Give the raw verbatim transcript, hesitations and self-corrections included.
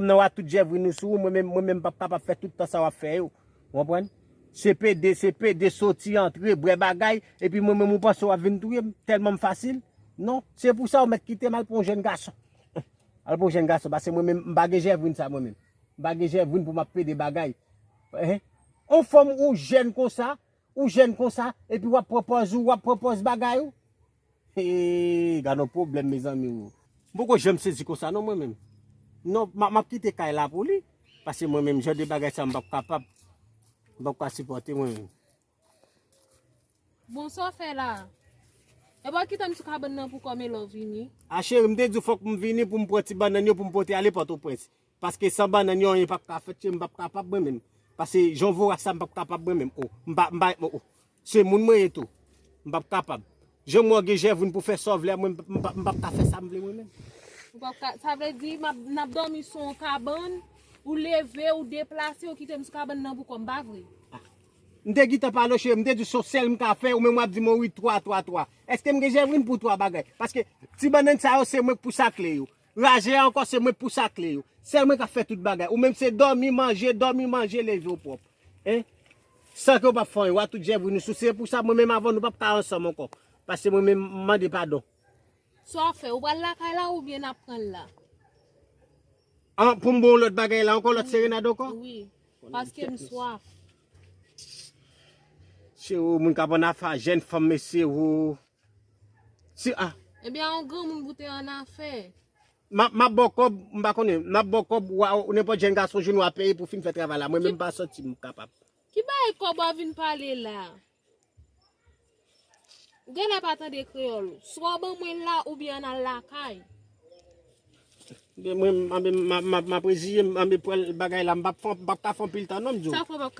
Nan w a tout jèvrin ou sou ou, mwen menm, mwen menm m p ap kapab fè tout tan sa w ap fè yo. Ou konprann? Se pede, se pede, soti, antre, bwè bagay, epi mwen menm ou panse w ap vin touye m, tèlman m fasil. Non, se pou sa ou mèt kite m al pran yon jèn gason. Al pran yon jèn gason, paske mwen menm, m pa gen jèvrin sa mwen menm. M pa gen jèvrin pou m ap pede bagay. Hein? On fanm ou jèn konsa, ou jèn konsa, epi w ap pran pòz ou, w ap pran pòz bagay ou. Hey, gad yon pwoblèm, mezanmi, ou. M poko janm sezi konsa, non, mwen menm. Non, m ap, m ap kite kay la pou li. Paske mwen menm, jan de bagay sa, m p ap kapab. M p ap ka sipòte, mwen menm. Bon, sa w fè la? E pa w kite m sou kabann nan pou kòm e lè w vini? A, cheri, m te di w fòk m vini pou m pran ti bannann yo pou m pote ale Pòtoprens. Paske san bannann yo, anyen p ap ka fèt, cheri, m p ap kapab mwen menm. Paske jan w voras sa, m p ap kapab mwen menm. Oh, m pa, m pa, oh, oh. Se moun mwen ye tou. M p ap kapab. Jan mwen gen jèvrin pou fè sa w vle a, mwen, m p ap, m p ap ka fè sa m vle mwen menm. Ou p ap ka, sa vle di, m ap, n ap dòmi sou yon kabann, ou leve, ou deplase, ou kite m sou kabann nan pou kò m, pa vre? M te gentan pale w, cheri, m te di se yon sèl m ka fè, ou menm w ap di m wi, twa, twa, twa. Èske m gen jèvrin pou twa bagay? Paske ti bannann sa yo, se mwen k pou sakle yo. Raje a ankò, se mwen k pou sakle yo. Sèl mwen k ap fè tout bagay. Ou menm se dòmi, manje, dòmi, manje, leve w pwòp. Hein? San ke w p ap fè anyen, w a tout jèvrin ou sou. Se pou sa mwen menm avè w, nou p ap ka ansanm ankò. Paske mwen menm, m mande padon. Sa w ap fè? Ou pral lakay la oubyen n ap pran l la? An, pou m ba w lòt bagay la ankò, lòt serenad ankò? Wi, paske m swaf. Se ou, moun k ap annafè a jèn fanm, mesye, ou. Si, a. Ebyen, a yon granmoun pou te annafè. M ap, m ap ba w kòb, m pa konnen, m ap ba w kòb, w a, nenpòt jèn gason jwenn w a peye pou fin fè travay la. Mwen menm m pa sòti, m kapab. Ki bagay kòb w ap vin pale la? Ou genlè pa tande kreyòl. Swa w ban mwen l la oubyen ann al lakay. Mwen, m, m, m, m ap reziye m, m pran bagay la, m p ap fè, m p ap ka fè anpil tan non, m di w. Sa fè w p ap